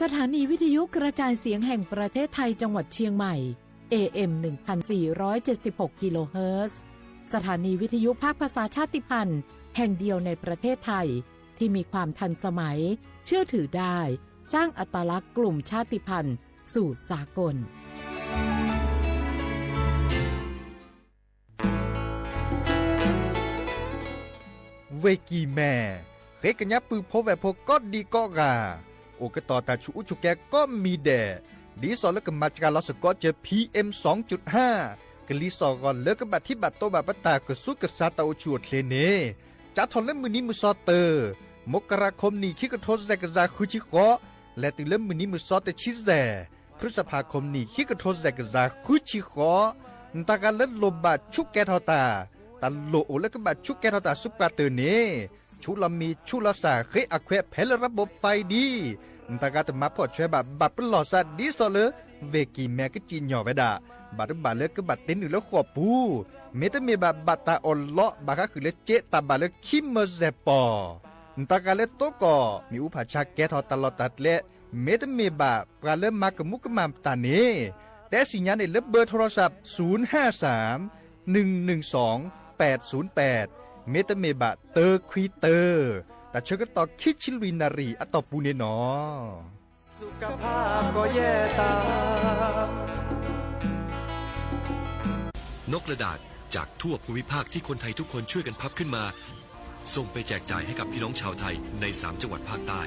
สถานีวิทยุกระจายเสียงแห่งประเทศไทยจังหวัดเชียงใหม่ เอ เอ็ม หนึ่งพันสี่ร้อยเจ็ดสิบหก กิโลเฮิรตซ์ สถานีวิทยุภาคภาษาชาติพันธุ์แห่งเดียวในประเทศไทย ที่มีความทันสมัย เชื่อถือได้ สร้างอัตลักษณ์กลุ่มชาติพันธุ์สู่สากล ဝ့ၢ်ကံၢ်မဲၣ် ဃ့ကညးပုၢ်ဖိဝဲၢ်ဖိကိးဒံကိးဂၤ အိၣ်ကတီၤတၢ်ဆူးအူဆူၣ်ကဲကိးမံၤဒဲး ဒ်သိးလၢကမၤစှၤလီၤစ့ၢ်ကီးစၢၤ PM สองจุดห้า ကလံၤစိးဂီၤလၢကဘၣ်ထံဘၣ်တီဘၣ်ပတၢ်ကဆူကစးတၢ်အိၣ်ဆူၣ်အိၣ်ချ့န့ၣ် စးထီၣ်လၢမုၢ်နံၤမုၢ်သီတၢၤ မကရၤ ခီမနံၣ် ခံကထိစဲးကယၤဃုဆံဃိး လဲၤတုၤလၢမုၢ်နံၤမုၢ်သီတဆံယဲၢ် ဖုစဖါ ခီမနံၣ် ခံကထိစဲးကယၤဃုဆံဃိး နတၢ်ဂၤလၢလိၣ်ဘၣ်ဆူးကဲထီၣ်တၢ် တၢ်လိၣ်အိၣ်လၢကဘၣ်ဆူးကဲထီၣ်တၢ်ဆူပှၤတၢၢ်န့ၣ် ဆူးလီၤမံၤဆူးလီၤစၢ် ဃ့အခွဲးဖဲလၢ ระบบไฟดี နတၢ်ဂၤတမၤဖှီၣ်ဆွဲဘၣ် ဘၣ်ပလီၢ်စးဒ်သိးလၢ ဝ့ၢ်ကံၢ်မဲၣ်ကစံၣ်ညီၣ်ဝဲဒၣ် ဘၣ်တဘၣ်လၢကဘၣ်တ့နုာ်လၢဃိာ်ပူၤ မ့တမ့ၢ်ဘၣ် ဘၣ်တၢ်အီၣ်လီး ဘၣ်ဃးဃုာ်လၢစ့တၢ်ဘၣ်လၢခံမၢစဲၣ်ပီၢ် နတၢ်ဂၤလၢတိကီၢ် မ့ၣ်အူဖးဆါကဲထီၣ်တၢ်လီၢ်တၢ်ကျဲ မ့တမ့ၢ်ဘၣ် ပှၤလၢမၤကမူကမၣ်တၢ်န့ၣ် တဲစံၣ်ညါန့ၣ်လၢ เบอร์โทรศัพท์ ศูนย์ห้าสาม หนึ่งหนึ่งสอง แปดศูนย์แปด မ့တမ့ၢ်ဘၣ် တၢခွံတၢ တၢ်ဆၢကတီၢ်ခံဆံလွံၢ်နၣ်ရံၣ်အတီၢ်ပူၤန့ၣ်လီၤ. นกกระดาษจากทั่วภูมิภาคที่คนไทยทุกคนช่วยกันพับขึ้นมา ส่งไปแจกจ่ายให้กับพี่น้องชาวไทยในสามจังหวัดภาคใต้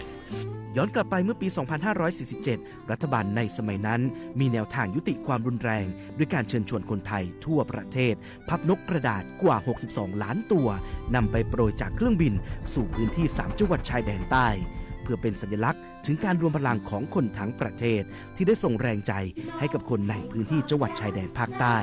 ย้อนกลับไปเมื่อปี สองพันห้าร้อยสี่สิบเจ็ด รัฐบาลในสมัยนั้นมีแนวทางยุติความรุนแรง ด้วยการเชิญชวนคนไทยทั่วประเทศ พับนกกระดาษกว่า หกสิบสองล้านตัว นำไปโปรยจากเครื่องบินสู่พื้นที่สามจังหวัดชายแดนใต้ เพื่อเป็นสัญลักษณ์ถึงการรวมพลังของคนทั้งประเทศ ที่ได้ส่งแรงใจให้กับคนในพื้นที่จังหวัดชายแดนภาคใต้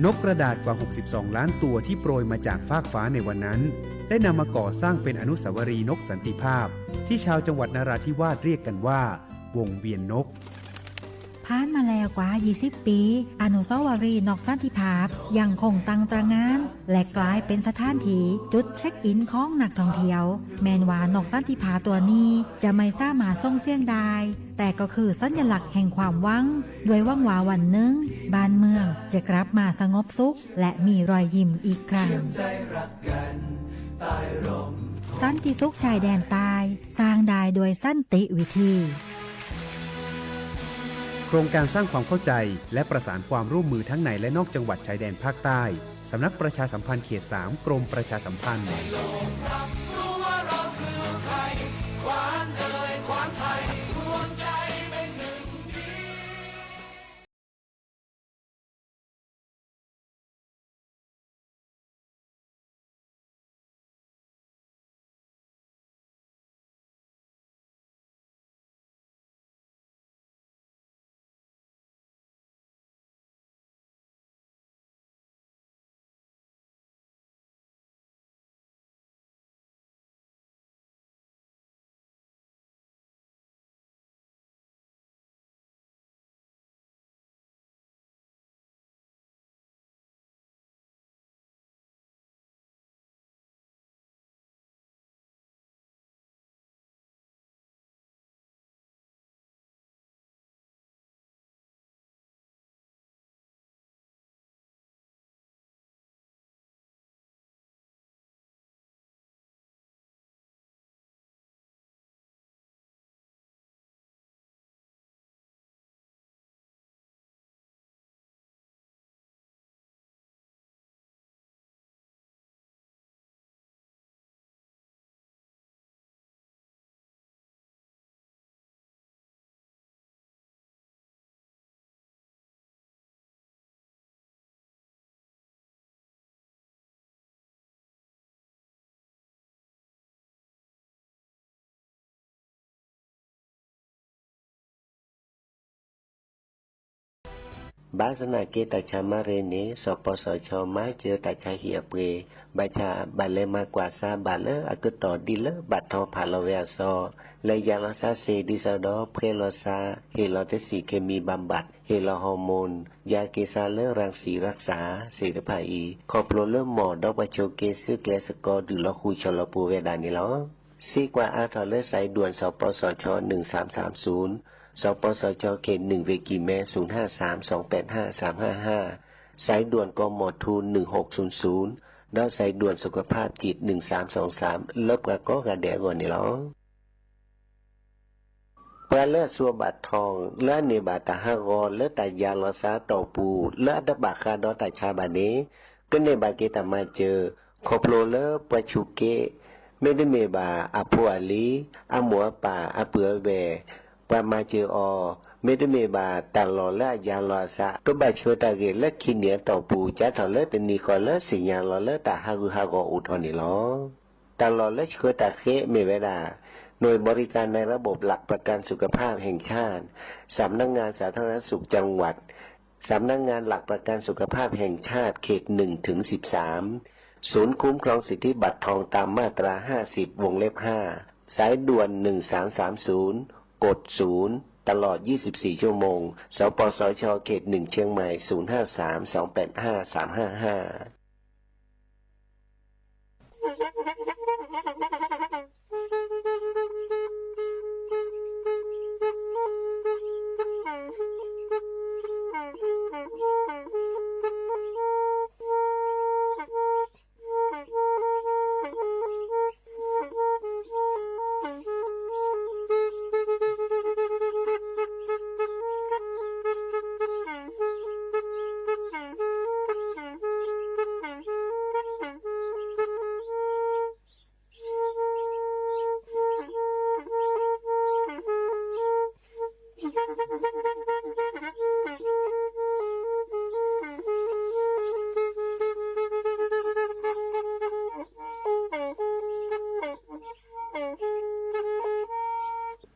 นกกระดาษกว่า หกสิบสองล้านตัวที่โปรยมาจากฟากฟ้าในวันนั้น ได้นำมาก่อสร้างเป็นอนุสาวรีย์นกสันติภาพ ที่ชาวจังหวัดนราธิวาสเรียกกันว่า วงเวียนนก ผ่านมาแล้วกว่า ยี่สิบ ปี อนุสาวรีย์นกสันติภาพยังคงตั้งตระหง่าน และกลายเป็นสถานที่จุดเช็คอินของนักท่องเที่ยว แม้นว่านกสันติภาพตัวนี้จะไม่สามารถส่งเสียงได้ แต่ก็คือสัญลักษณ์แห่งความหวัง ด้วยหวังว่าวันหนึ่ง บ้านเมืองจะกลับมาสงบสุข และมีรอยยิ้มอีกครั้ง สันติสุขชายแดนใต้ สร้างได้ด้วยสันติวิธี โครงการสร้างความเข้าใจและประสานความร่วมมือทั้งในและนอกจังหวัดชายแดนภาคใต้ สำนักประชาสัมพันธ์เขต สาม กรมประชาสัมพันธ์ ဘၣ်ဆၣ်သနာ်က့ တၢ်ဆါမၤရ့န့ၣ် စီၤပီစီၤခၠီမၤစၢၤတၢ်ဆါဟံၣ်အပှ့ၤ, ဘၣ်ဆၣ်ဘၣ်လဲၤမၤကွၢ်ဆါဘၣ်လၢအကတီၢ်ဒ်လၢဘၣ်ထီဖးလီၤဝဲအစီ, လဲၤယၤလီၤဆါစ့ၢ်ဒ်သိးဒီး ဖှဲလီၤဆါ, ဟ့ၣ်လီၤတဆံးခ့မံဘၣ်ဘၣ်, ဟ့ၣ်လီၤဟီၣ်မူၣ်, ယၤက့ၤဆါလၢရၣ်စံၣ်ရၣ်စၣ်စ့ၢ်တဖၣ်အံၤ ခီဖျိလၢမ်ဒီးပှၤဆိးက့ဆူကျဲစကီ ဒုးလီၤဃုာ်ဆီလီၤပူၤဝဲဒၣ်န့ၣ်လီၤ. စ့ကွၢ်အါထီၣ်လၢ စဲးဒွဲၣ် စီၤပီစီၤခၠီ နုၢ်သၢမ်သၢမ်သုၣ်, စီၤပီစီၤခၠီ ခ့ၣ်နုၣ် ဝ့ၢ်ကံၢ်မဲ သုၣ်ႁႃႈသၢမ် သွင်ပႅတ်ႇႁႃၢ် သၢမ်ႁႃႈႁႃၢ်, စဲးဒွဲၣ် ကီၢ်မီၢ်ထူ နုၢ်ႁူၣ်သုၣ်သုၣ်, ဒီးစဲးဒွဲၣ် သုခၽၢပ်ၣ်ကံၣ် နုၢ်သၢမ်သွင်သၢမ် လၢပှၤကိးဂၤဒဲးအဂီၢ်န့ၣ်လီၤ. ပှၤလၢအသူအဘၣ်ထီၣ် လၢအန့ၢ်ဘၣ်တၢ်ဟးဂီၤလၢတၢ်ယၤလီၤဆါအတီၢ်ပူၤ လၢအတဘၣ်ဃးဒီးတၢ်ဆါဘၣ်န့ၣ် ကန့ၢ်ဘၣ်က့ၤတၢ်မၤစၢၤ ခီဖျိလၢပှၤဆူးက့ မ့တမ့ၢ်ဘၣ်အဖိအလံၤ, အမိၢ်အပၢ်, အပုၢ်အဝဲၢ်, ပှၤမၤစၢၤအီၤ, မ့တမ့ၢ်ဘၣ်တၢ်လီၢ်လၢအယၤလီၤအသး ကဘၣ်ဆှၢတၢ်ဂ့ၢ်လၢခံနံၣ်အတီၢ်ပူၤ စးထီၣ်လၢတနံၤဃီလၢသ့ၣ်ညါလီၤလၢတၢ်ဟးဂူာ်ဟးဂီၤအိၣ်ထီၣ်န့ၣ်လီၤ. တၢ်လီၢ်လၢဆှၢတၢ်ဃ့မ့ၢ်ဝဲဒၣ် หน่วยบริการในระบบหลักประกันสุขภาพแห่งชาติ สำนักงานสาธารณสุขจังหวัด สำนักงานหลักประกันสุขภาพแห่งชาติเขตหนึ่งถึงสิบสาม ศูนย์คุ้มครองสิทธิบัตรทองตามมาตราห้าสิบ วงเล็บห้า สายด่วนหนึ่งสามสามศูนย์ กดศูนย์ ตลอดยี่สิบสี่ชั่วโมง สปสช เขตหนึ่ง เชียงใหม่ ศูนย์ห้าสาม สองแปดห้า สามห้าห้า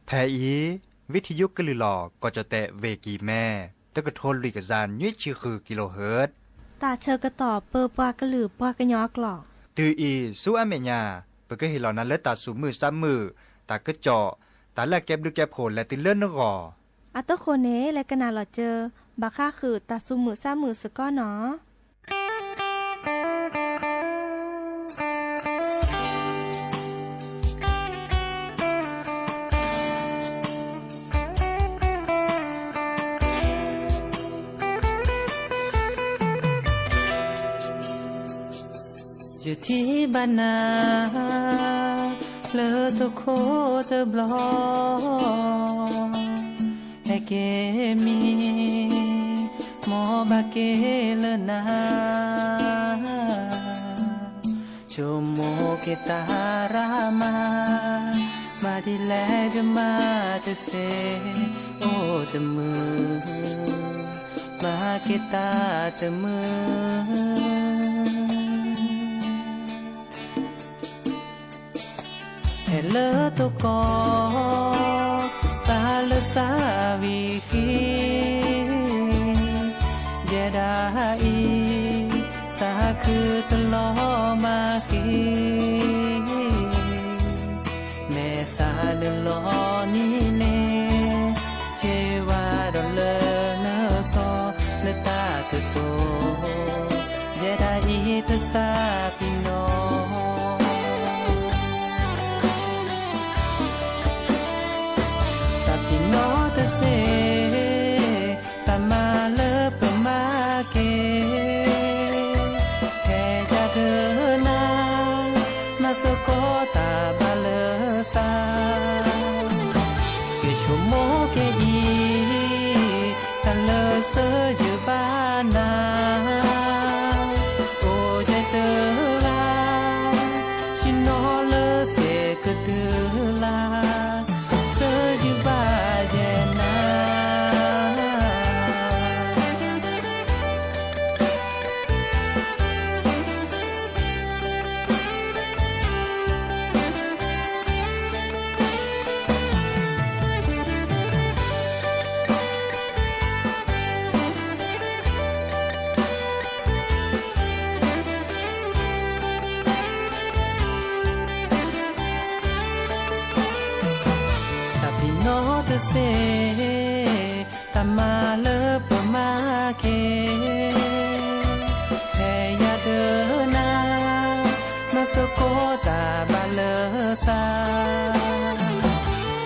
ဖဲအံၤ ဝံထံယုကလုၢ်လီၤ ကီၢ်ကၠီၣ်တဲၣ် ဝ့ၢ်ကံၢ်မဲ တကထိလွံၢ်ကယၤနွံဆံဃု ကံလိဟၢၣ်, တၢ်ဆၢကတီၢ်ပၢပှၤကလုာ်ပှၤကညီအကျိာ်. တုၤအံၤဆူအမဲာ်ညါ ပကဟ့ၣ်လီၤနၤလၢတၢ်သူၣ်မုာ်သးမုာ်, တၢ်ကစီၣ်, တၢ်လၢအကဲဘျုးကဲဖှိၣ်လဲၤတုၤလၢနဂီၢ်. အတဃိန့ၣ် လဲၤကနၣ်လီၤစၢၤ ဘၣ်ဃးဃုာ်တၢ်သူၣ်မုာ်သးမုာ်စ့ၢ်ကီးနီၤ. ယထံၣ်ဘၣ်နၤ လၢတခိၣ်တဘျီ ဟဲက့ၤမံ မ်ဘၣ်က့ၤလၢနၤ ဆိကမိၣ်က့ၤတၢ်ရၤမၤ, မၤဒ်လဲၣ်ယမၤတသ့, အိၣ်တမုာ် မၤက့ၤတၢ်တမုာ် ဟဲလၢတကီၢ် တၢ်လၢသးဝံၤဃံ, ယဲဒၣ်အံၤ သးခုတလီၤမၤဃံ, မဲာ်သးနုာ်လီၤနံၤန့ၣ် ဆ့ဝါဒီးလၢနစီ လၢတၢ်ကတိၤ ယဲဒၣ်အံၤတသးပ့ၤနီၣ် သးပ့ၤနီၣ်တသ့ တၢ်မၤလၢပမၤက့ၤ ဖဲယၤကနၤ မၤသကိးတၢ်ဘၣ်လၢသး ကဆိကမိၣ်က့ၤအံၤ တၢ်လၢသၢယုၢ်ဘၣ်နၤ အိၣ်ယဲၢ်တဂၤ ဆ့ၣ်နီၤလၢသ့ၣ်ကတုၤလၢ် သၢယုၢ်ဘၣ်ယဲၢ်နၤ စ့ တၢ်မၤလၢပမၤက့ၤ ဖဲယၤဒီးနၤ မၤသကိးတၢ်ဘၣ်လၢသး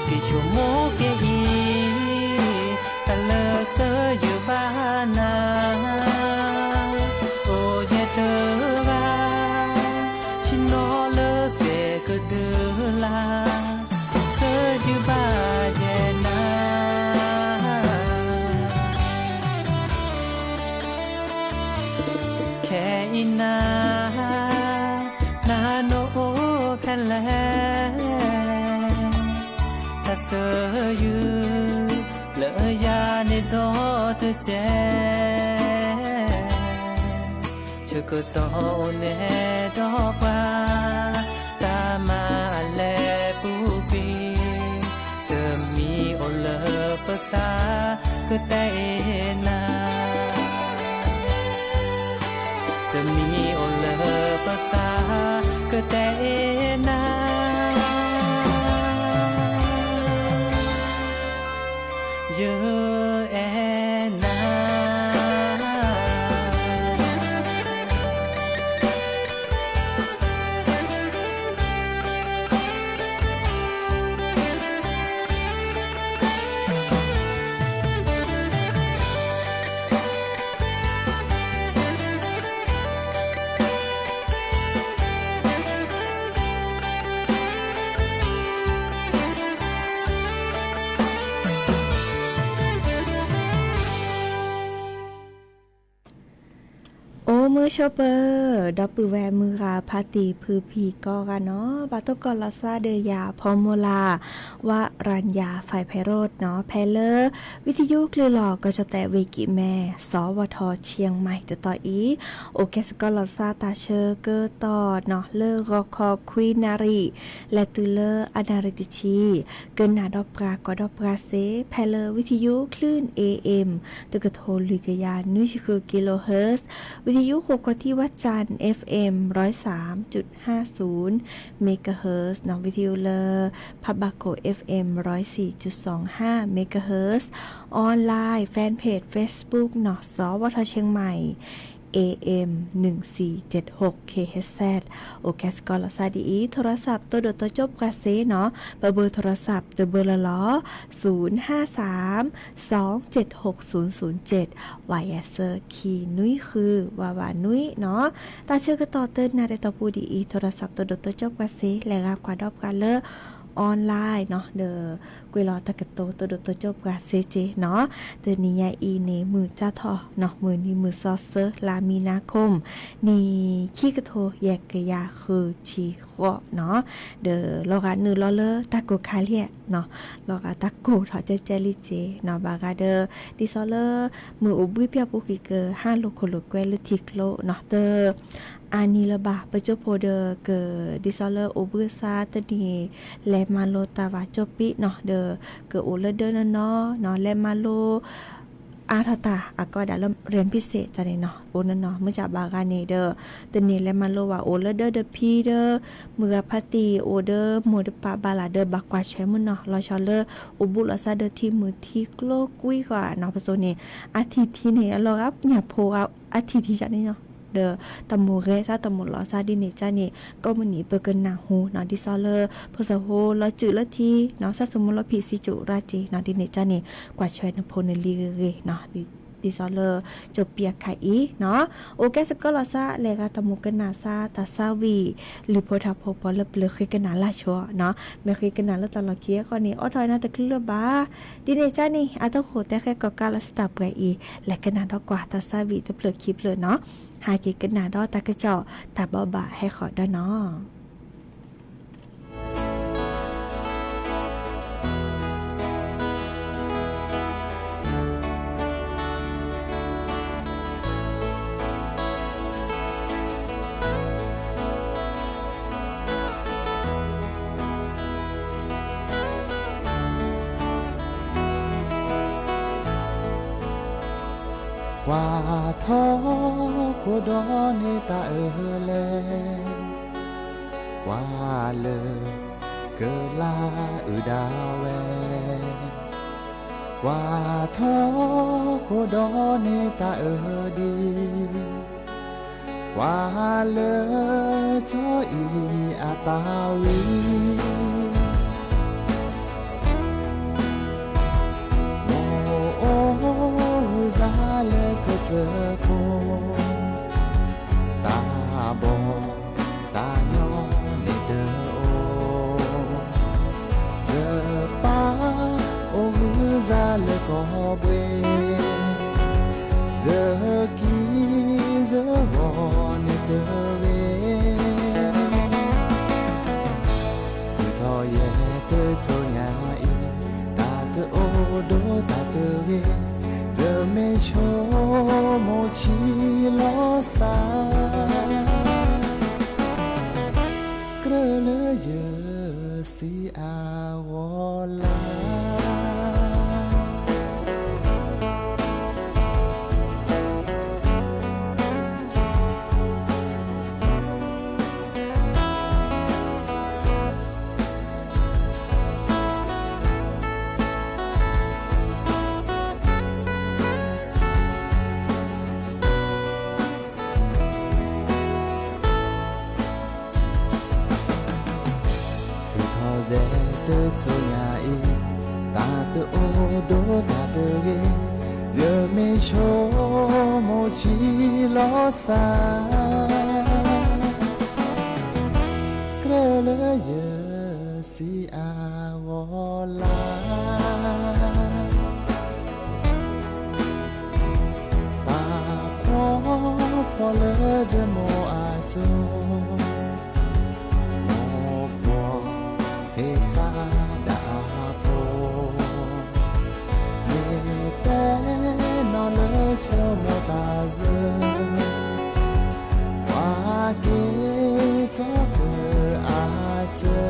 က့ၤဆိကမိၣ်က့ၤအံၤ တၢ်လၢစၢယုၢ်ဘၣ်နၤ အိၣ်ယဲတဂၤ ဆ့ၣ်နီၤလၢစဲးကဒုလာ် စၢယုၢ်ဘၣ်ယဲနၤ ခဲအံၤနၤ နၤနအိၣ်ဖဲလဲၣ် တၢ်စၢယုၢ်လၢယၤန့ၣ်ဒီတကဲ ဆၢကတီၢ်အိၣ်န့ၣ်ဒီးပှၤ တၢ်မၤအလဲၤပူၤကွံာ် တမံၤအိၣ်လၢပသး ကတဲအ့ၣ်နၤ တမံၤအိၣ်လၢပသး ကတဲအ့ၣ်နၤ ယအဲၣ်နၤ အိၣ်မုာ်ဆိးပၢၤ ဒီပုၢ်ဝဲၢ်မုၢ်ဂၤဖါတံၢ်ဖုဖံးကိးဂၤနီၤ ဘၣ်တိၢ်ကီးလီၤသးဒီးယၤ ဖီမိၢ်လၢ် ဝရံယၤ ဖဲးဖဲးရိးနီၤ ဖဲလၢ ဝံသယုကလုၢ်လီၤ ကီၢ်ကၠီၣ်တဲၣ်ဝ့ၢ်ကံၢ်မဲ စီၤဝီၤထီၣ် ခၠ့ၣ်မၢၣ် တတီၤအံၤ အိၣ်ကဲစ့ၢ်ကီးလီၤသးတၢ်ဆၢကတီၢ်နီၤ လၢဂီၤခီခွံနၣ်ရံၣ် လဲၤတုၤလၢအနၣ်ရံၣ်တဆံ ကနၣ်ဒီးပှၤ ကွၢ်ဒီးပှၤစ့ၢ် ဖဲလၢဝံသယုကလုၢ် A M တကထိလွံၢ်ကယၤနွံဆံဃု kilohertz ဝံသယုဃိာ်ခီၣ်ထံးဝၣ်စၣ် F M ร้อยสามจุดห้าศูนย์ megahertz နီၤ ဝံသယုလၢ ဖးဘၣ်ခိၣ် F M ร้อยสี่จุดสองห้า megahertz online fan page Facebook နီၤ စီၤဝီၤထီၣ် ခၠ့ၣ်မၢၣ် A M หนึ่งสี่เจ็ดหก K H Z အိၣ်ကဲစ့ၢ်ကီးလီၤသးဒ်အံၤ ထိရစး တိၢ်ဒိၣ်တိၢ်ကၠိပှၤစ့ၢ်နီၤ ပဘၢၣ်ထိရစး တဘၢၣ်လၢ်လီၤ ศูนย์ห้าสาม สองเจ็ดหกศูนย์ศูนย์เจ็ด ဝါယၤစၢ ခံနွံဃု ဝးဝးနွံနီၤ တၢ်ဆၢကတီၢ်တနၣ်ရံၣ်တီၢ်ပူၤဒ်အံၤ ထိရစး တိၢ်ဒိၣ်တိၢ်ကၠိပှၤစ့ၢ် လဲၤဂၤကွၢ်ဒီးပှၤလၢ online နီၤ ဒီး ကွဲးလီၤတၢ်ကတိၤ တိၢ်ဒိၣ်တိၢ်ကၠိပှၤစ့ၢ်ကီးနီၤ တနံၤညါအံၤန့ၣ် မုၢ်ကၠၢထီၣ်နီၤ မုၢ်နံၤမုၢ်စီၤဆၢ လါမံၤနါခိၣ် နံၣ်ခံကထိ ယဲၢ်ကယၤဃုဆံဃိးနီၤ ဒီးလီၤဂာ်နုာ်လီၤလၢတၢ်ကိၢ်ခါလံနီၤ လီၤဂာ်တၢ်ကိၢ်ထီၣ်ကဲကဲလံက့နီၤ ဘၣ်ဂၤဒီး ဒ်သိးလၢ မုၢ်အိၣ်ဘှံးပၠၣ်ပူၤကွံာ် ကဟးလိာ်ခိၣ်လိာ်ကွဲလၢထံကျိနီၤ တ အါနံၤလၢၤဘၣ် ပကၠိဖိဒီးက ဒ်သိးလၢအိၣ်ဘှံးသါတနံၤ လဲၤမၤလိတၢ်ဝဲကၠိပံနီၤ ဒီးကအိၣ်လၢဒၢနီၢ်နီၢ်နီၤ လဲၤမၤလိ အါထီၣ်တၢ်အကီဒၣ်လၢ เรียนพิเศษ န့ၣ်နီၤ အိၣ်နီၢ်နီၢ် မုၢ်ဆါဘၣ်ဂၤန့ၣ်ဒီး တနံၤလဲၤမၤလိဝဲအိၣ်လၢဒၢဒီးဖံဒီး မုၢ်ဂၤဖါတံၢ်အိၣ်ဒီးမိၢ်တပာ်ဘၣ်လၢ်ဒီး ဘၣ်ကွၢ်ဆွဲမုၢ်နီၤ လီၤဆီလၢ အိၣ်ဘူးလီၤသးဒီးထံမုၢ်ထံကျိကွံာ်ဃီနီၤ ပစိၤန့ၣ် အထံၣ်ထံန့ၣ် အလီၤဂာ်ညၣ်ဖိဂၤ အထံၣ်ထံန့ၣ်နီၤ ဒီးတၢ်မိၢ်ဂဲၤသးတၢ်မိၢ်လီၤသးဒ်န့ၣ်ကန့ၣ် ကိးမုၢ်နံၤပကနၢ်ဟူနီၤ ဒ်သိးလၢ ဖိစီၤဖိလီၤစုာ်လၢထံနီၤ သးစူၤမုၢ်လီၤဖံးစံးကၠူးရၢ်က့နီၤ ဒ်န့ၣ်ကန့ၣ် ကွၢ်ဆွဲနဖိနလံၤဂ့ၤဂ့ၤနီၤ ဒ်သိးလၢ ကၠိပံအခါအံၤနီၤ အိၣ်ကဲစ့ၢ်ကီးလီၤသး လဲၤဂၤတၢ်မိၢ်ကနၣ်သးတၢ်သးဝံၣ် လုၢ်ဖိထါဖိပှၤလၢပျၢၤဃ့ကနၣ်လၢ်ဆိနီၤ မ့ၢ်ဃ့ကနၣ်လၢတၢ်လီၢ်ခံအဃိန့ၣ် အိးထီၣ်နၤတချုးလၢၤဘၣ် ဒ်န့ၣ်ကန့ၣ် အတၢ်ဃိၣ်တဲဃဲကီးကးလီၤသးတၢ်ပှဲၤအံၤ လဲၤကနၣ်ဒီးကွၢ်တၢ်သးဝံၣ်တဖျၢၣ်ခံဖျၢၣ်နီၤ ဟဲက့ၤကနၣ်ဒီးတၢ်ကစီၣ်တၢ်ဘိးဘၣ်ဟဲဃီၤဒီးနီၤ ကွၢ်ထီၣ်ခိၣ်ဒီးန့ၢ်တၢ်အၢလဲၣ်, ကွၢ်လၢကလါအုၣ်ဒၣ်ဝဲ, ကွၢ်ထီၣ်ခိၣ်ဒီးန့ၢ်တၢ်အၢဒံး, ကွၢ်လၢစီၤအံၤအတၢ်ဝံၤ, မိၢ်အိၣ်ဂုၢ်စၢ်လၢကစၢၢ်ခိၣ်, တၢ်ဘီၣ်တၢ်ညီန့ၣ်တအိၣ်, ယပၢ်အိၣ်ဂုၢ်စၢ်လၢကီၢ်ဘှ့ၣ်, ယကံယဂီၤန့ၣ်တဂ့ၤ. ထုးထီၣ်ယဲတစိၤညါအံၤ, တၢ်တအိၣ်ဒီးတၢ်တဂ့ၤ, ယမ့ၢ်ဆိကမိၣ်ဆံးလီၤစၢ်, ကြၢးလၢယစံးအဂီၢ်လၢ်. ထုးထီၣ်ယဲတစိၤညါအံၤ, တၢ်တအိၣ်ဒီးတၢ်တဂ့ၤ, ယမ့ၢ်ဆိကမိၣ်ဆံးလီၤစၢ်, ကြၢးလၢယစံးအဂီၢ်လၢ်. ပာ်ဖှိၣ်ဖှိၣ်လၢယမိၢ်အစိၤ, မိၢ်ပှီၢ်ဟ့ၣ်စၢ်ဒၣ်အဖိ, မ့ၢ်တဲနီၢ်လၢဆိကမိၣ်တၢ်စၢၤ, ပှၤက့ၤကၠီကၢၤအစၢ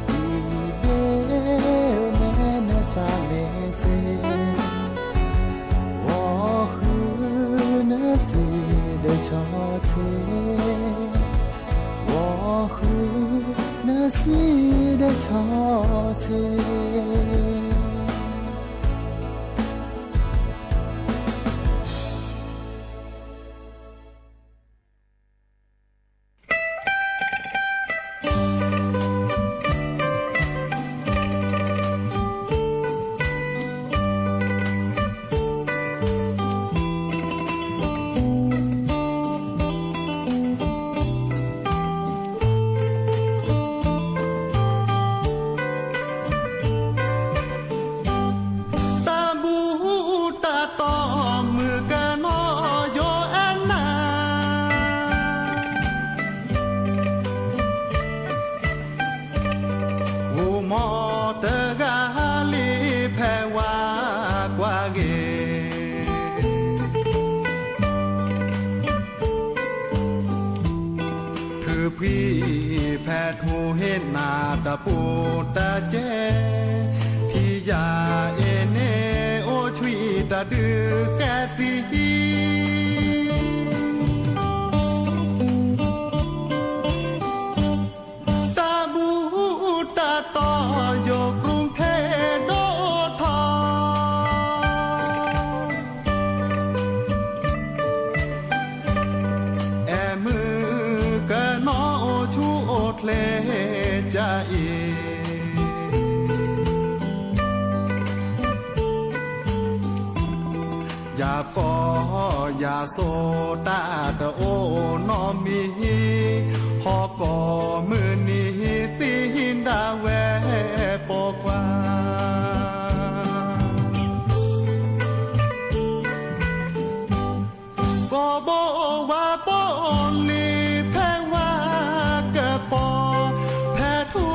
ၤ, ဒ်ဘ့ၣ်နဲနစၢ်မ့ၢ်စ့ၢ်, ဂီၤဃုနစွံဒီးဆီဆ့, ဂီၤဃုနစွံဒီးဆီဆ့. တၢ်ဘူၣ်တၢ်တီၢ်မုၣ်ကနီၤယိၤအနၢ်, ဂိၢ်မီၢ်တဂၤလံဖဲဝါကွၢ်ဂ့ၤ, ဖုဖှံဖဲထူဟ့ၣ်နၤတပူၤတကဲ, ဖံယၤအ့န့ၣ်အိၣ်ဆှံတၢ်ဒုးဃဲသံ တၢ်ဘူၣ်တၢ်တီၢ်ယိၤကရူၢ်ဖဲဒိၣ်ထီၣ်, အဲၣ်မုၣ်ကနီၤအိၣ်ဆူၣ်အိၣ်ချ့ကၢ်အံၤ, ယၤဖှီၣ်ယၤစိၤတၢ်တအိၣ်နီတမံၤ, ဟီၣ်ကီၢ်မုၢ်နံၤသံဒၣ်ဝဲပိာ်ခွါ ကီၢ်ဘိဝါပိာ်လံၤဖဲဝါကပီၤ, ဖဲထူ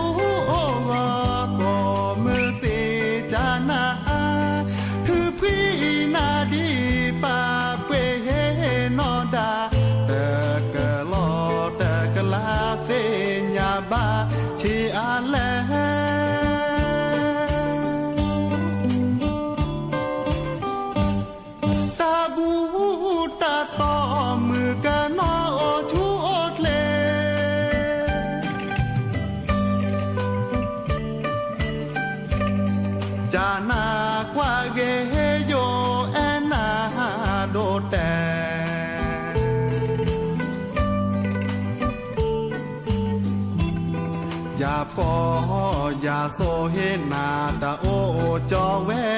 အိၣ်ဂီၤကီၢ်မုၢ်သ့ၣ်ကၢ်နၤ, ဖုဖှံနၤဒ်ပာ်ပှ့ၤဟ့ၣ်နီၢ်ဒၣ်, တကလီၤတ တၢ်နၢ်ကွၢ်ဂ့ၤယိၣ်အဲၣ်နၤဒိၣ်တဲာ် ယၤဖှီၣ်ယၤစိၤဟ့ၣ်နၤတၢ်အိၣ်ကၠီဝဲ,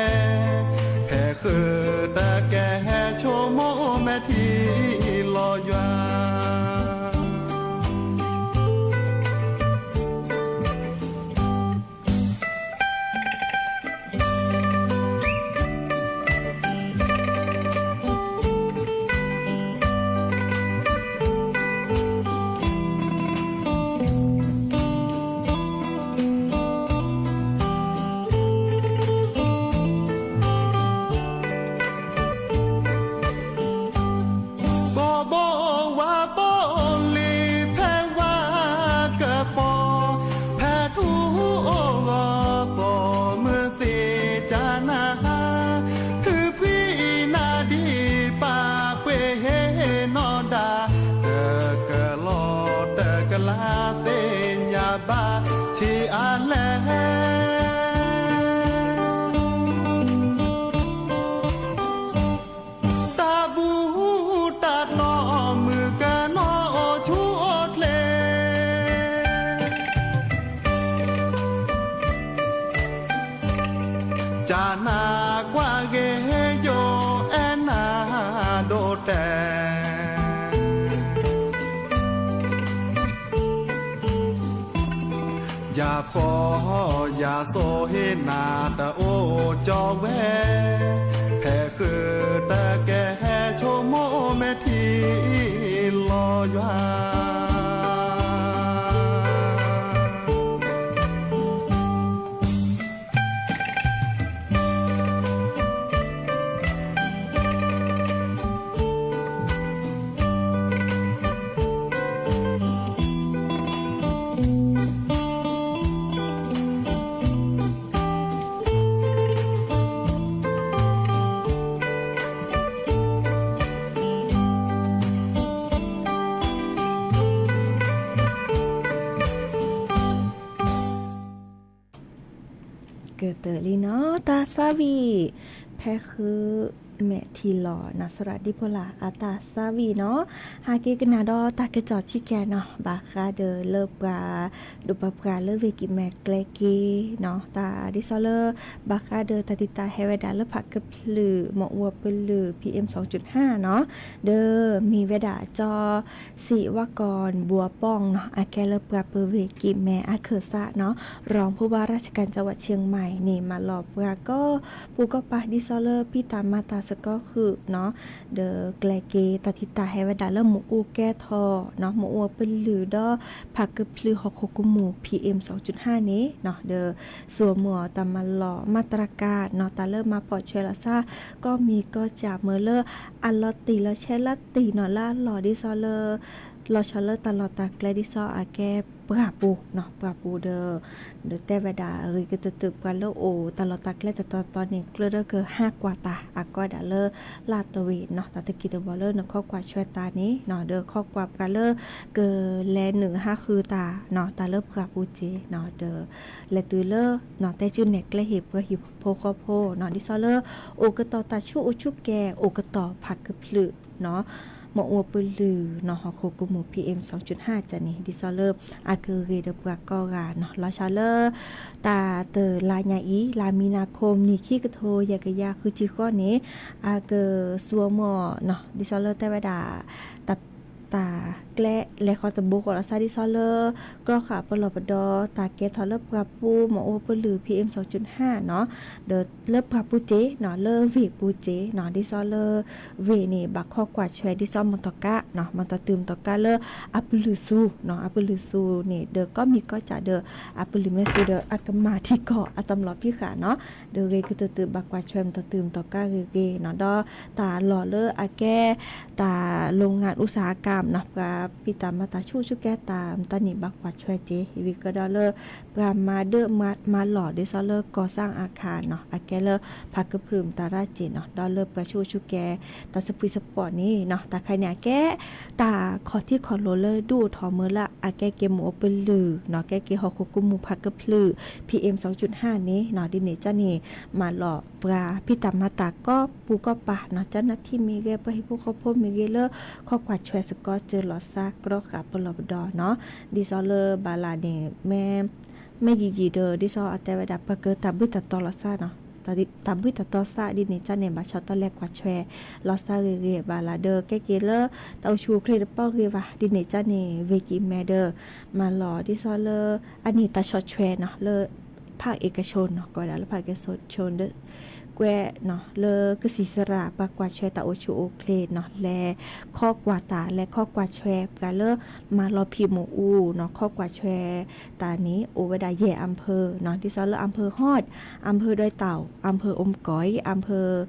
ဖဲဃုာ်တကဲဟဲဆိကမိၣ်မဲာ်ထံလီၤယွၤ ဘီဘီဝါဘီလံၤဖဲဝါကပီၤ, ဖဲထူအိၣ်ဂီၤသီမုၢ်သ့ၣ်ကနၢ်ဟါ, ဖုဖှံနၤဒံးပာ်ပှ့ၤဟ့ၣ်နီၢ်ဒၣ်, တကလီတကလးသ့ၣ်ညါဘၣ်ထံအလဲၣ် တၢ်ဘူၣ်တၢ်တီၢ်မုၣ်ကနီၤအိၣ်ဆူၣ်အိၣ်ချ့, ကနၢ်ကွၢ်ဂ့ၤယိၣ်အဲၣ်နၤဒိၣ်တဲာ် ယၤဖှီၣ်ယၤစိၤဟ့ၣ်နၤတၢ်အိၣ်ကၠီဝဲ, ဖဲဃုာ်တကဲဟဲဆိကမိၣ်မဲာ်ထံလီၤယွၤ ကတၢၢ်လံနီၤ တၢ်ဆါဝံၣ် ဖဲဃုာ်မဲာ်ထံလီၤ နၢ်စရးဒံဖိလၢ်အတၢ်ဆါဝံၣ်နီၤ, ဟးက့ၤကနၣ်ဒီးတၢ်ကစီၣ်ဆံးကဲနီၤ ဘၣ်ဃးဒီးလၢပှၤ ဒိးပှၤပှၤလၢဝ့ၢ်ကံၢ်မဲာ်ကျဲက့နီၤ, တၢ်ဒ်သိးလၢ ဘၣ်ဃးဒီးတၢ်တံာ်တာ်ဟဲဝဲဒၣ်လၢဖးကဖျၢၣ် မီၣ်အူအပလုၢ် PM စူၣ်ဟါနီၤ, ဒီးမ့ၢ်ဝဲဒၣ်ကၠီ စံးဝါကီၢ်ဘှီးပီၣ်နီၤ အကဲလၢပှၤပၢၤဝ့ၢ်ကံၢ်မဲာ်အခၢၣ်စးနီၤ รองผู้ว่าราชการจังหวัดเชียงใหม่န့ၣ် မၤလီၤပှၤကီၢ်ပူၤကီၢ်ပၤဒ်သိးလၢဖံးတၢ်မၤတၢ်စ့ၢ်ကီးဃုာ်နီၤ, ဒီးကျဲက့ တၢ်တံာ်တာ်ဟဲဝဲဒၣ်လၢမီၣ်အူကဲထီၣ်နီၤ မီၣ်အူအပလုၢ်ဒီး ဖးကဖျၢၣ်ဟီၣ်ခိၣ်ကမူၣ် PM စူၣ်ဟါန့ၣ်နီၤ ဒီး စိာ်မုၢ်အီၤတၢ်မၤလီၤ มาตรการနီၤ တၢ်လၢမၤပိာ်ဆွဲလီၤသး ကီၢ်မံၤကီၢ်စဲၣ်မ့ၢ်လၢ အလီၤတံၢ်လီၤဆဲးလီၤတံၢ်နီၤ လၢအလီၢ်ဒ်သိးလၢ လီၤဆီလၢတၢ်လီၢ်တၢ်ကျဲဒ်သိးအကဲပှၢ်ပူၤနီၤ ပှၢ်ပူၤဒီး ဒီးတဲဝဲဒၣ်အဂ့ၤကတၢၢ်တုၤပှၤလၢအိၣ်တၢ်လီၢ်တၢ်ကျဲတတီၤတီၤန့ၣ် ကြၢးဒီးကဟးကွၢ်တၢ် အကီဒၣ်လၢ လၢ်တဝ့ၢ်နီၤ တၢ်တက့ၢ်တဝီၤလၢနခီကွၢ်ဆွဲတၢ်န့ၣ်နီၤ ဒီးခီကွၢ်ပှၤလၢ ကလဲၤနုာ်ဟးဃုာ်တၢ်နီၤ တၢ်လၢပှၢ်ပူၤစ့ၢ်နီၤ ဒီး လဲၤတုၤလၢ နီၤ တဲဆူနဲၣ်ကျဲဟ့ၣ်ပှၤဟံၣ်ဖိဃီဖိနီၤ ဒ်သိးလၢ အိၣ်ကတီၤတၢ်ဆူၣ်အိၣ်ဆူၣ်ကဲ အိၣ်ကတီၤဖးကဖျၢၣ်နီၤ မီၣ်အူအပလုၢ်နီၤ ဟီၣ်ခိၣ်ကမူၣ် PM စူၣ်ဟါန့ၣ် ဒ်သိးလၢ အကဂ့ၤဒီးပှၤကိးဂၤနီၤ လီၤဆီလၢ တၢ်တလါညါအံၤ လါမံနၤခိၣ် နံၣ်ခံကထိ ယဲၢ်ကယၤဃုဆံဃိးန့ၣ် အကစိာ်မုၢ်အီၤနီၤ ဒ်သိးလၢတဲဝဲဒၣ် တၢ် တၢ်ကျဲလဲၤဃီတဘိဃီလီၤသးဒ်သိးလၢ ကြီဃာ်ပလီၢ်ပဒီ တၢ်ကဲထီၣ်လၢပှၢ်ပူၤ မီၣ်အူပလုၢ် PM စူၣ်ဟါနီၤ ဒီးလၢပှၢ်ပူၤစ့ၢ်နီၤ လၢဝ့ၢ်ပူၤစ့ၢ်နီၤ ဒ်သိးလၢ ဝ့ၢ်န့ၣ် ဘၣ်ခီကွၢ်ဆွဲဒ်သိးမီၣ်တီၢ်ကါနီၤ မီၣ်တီၢ်တုၤမီၣ်တီၢ်ကါလၢ အပလုၢ်စူၤနီၤ အပလုၢ်စူၤန့ၣ် ဒီးကီၢ်မံၤကီၢ်စဲၣ်ဒီး အပလုၢ်မ့ၢ်စူၤဒီး အကမၤထံကီၢ်အတမျီးဖံးဃာ်နီၤ ဒီးဂ့ၤကတၢၢ်တုၤဘၣ်ကွၢ်ဆွဲမီၣ်တီၢ်တုၤမီၣ်တီၢ်ကါဂ့ၤဂ့ၤနီၤ ဒီးတၢ်လီၢ်လၢအကဲ တၢ် โรงงานอุตสาหกรรม နီၤ ပှၤ ဖံးတၢ်မၤတၢ်ဆူၣ်ဆူၣ်ကဲတၢ်မတၤန့ၣ် ဘၣ်ကွၢ်ဆွဲက့ၤ ဝံၤကဒီးလၢ ပှၤမၤဒၢမၤလီၢ် ဒ်သိးလၢ ကီၢ်စၣ်အခါနီၤ အကဲလၢဖးကဖျၢၣ်မတၤရၣ်က့ၤနီၤ ဒီးလၢပှၤဆူၣ်ဆူၣ်ကဲ တၢ်ဆူၣ်ဆူၣ်ကဲတၢ်စပံးစပီၤန့ၣ်နီၤ တၢ်ခါန့ၣ်အကဲ တၢ်ခီၣ်ထံးခီၣ်လိၤလၢဒုးအိၣ်ထီၣ်မုၢ်လၢအကဲက့ၤမုၢ်အိၣ်ပလုၢ်နီၤ ကဲက့ၤဟီၣ်ခိၣ်ကမူၣ်ဖးကဖျၢၣ် PM စူၣ်ဟၣ်န့ၣ်နီၤ ဒ်န့ၣ်ကန့ၣ် မၤလီၤပှၤဖံးတၢ်မၤတၢ်ကိးပူၤကိးပၤနီၤ ကၠီနၢ်ထံမ့ၢ်ဂ့ၤ ပှၤဟံၣ်ဖိဃီဖိမ့ၢ်ဂ့ၤလၢ ခီကွၢ်ဆွဲစ့ၢ်ကီး စၢၤလီၤစၢ်ကြီဃာ်ပလီၢ်ပဒီနီၤ ဒ်သိးလၢဘၣ်လၢ်န့ၣ် မ့ၢ် မ့ၢ်ယံာ်ယံာ်ဒီး ဒ်သိးအတဲဝဲဒၣ် ပှၤကတၢ်ဘှံးတၢ်တီၤလီၤစၢ်နီၤ တၢ်ဘှံးတၢ်တီၤစၢ် ဒ်န့ၣ်ကန့ၣ် ဘၣ်ဆီတလဲကွၢ်ဆွဲ လီၤစၢ်ဂ့ၤဂ့ၤ ဘၣ်လၢ်ဒီး ကဲက့ၤလၢ တၢ်အိၣ်ဆူၣ်အိၣ်ချ့တပီၢ်ဂ့ၤဘၣ် ဒ်န့ၣ်ကန့ၣ် ဝ့ၢ်ကံၢ်မဲဒီး မၤလီၤ ဒ်သိးလၢ အန့ၣ်တၢ်ဆီၣ်ထွဲနီၤ လၢ ဖးအ့ကဆိနီၤ ကိးဝဲဒၣ်လၢ ဖးအ့ကဆိ ကွဲးနီၤ လၢကစံးစရၣ် ပှၤကွၢ်ဆွဲတၢ်အိၣ်ဆူၣ်အိၣ်ချ့နီၤ လဲၤခီကွၢ်တၢ် လဲၤခီကွၢ်ဆွဲ ပှၤလၢ မၤလီၤဖံးမ့ၣ်အူနီၤ ခီကွၢ်ဆွဲတၢ်န့ၣ် အိၣ်ဝဲဒၣ်ယဲၢ်အၣ်ဖၢၣ်နီၤ ဒ်သိးလၢ အၣ်ဖၢၣ်ဟီၣ် အၣ်ဖၢၣ်ဒွဲတၢ် အၣ်ဖၢၣ်အိၣ်မကီၢ် အၣ်ဖၢၣ်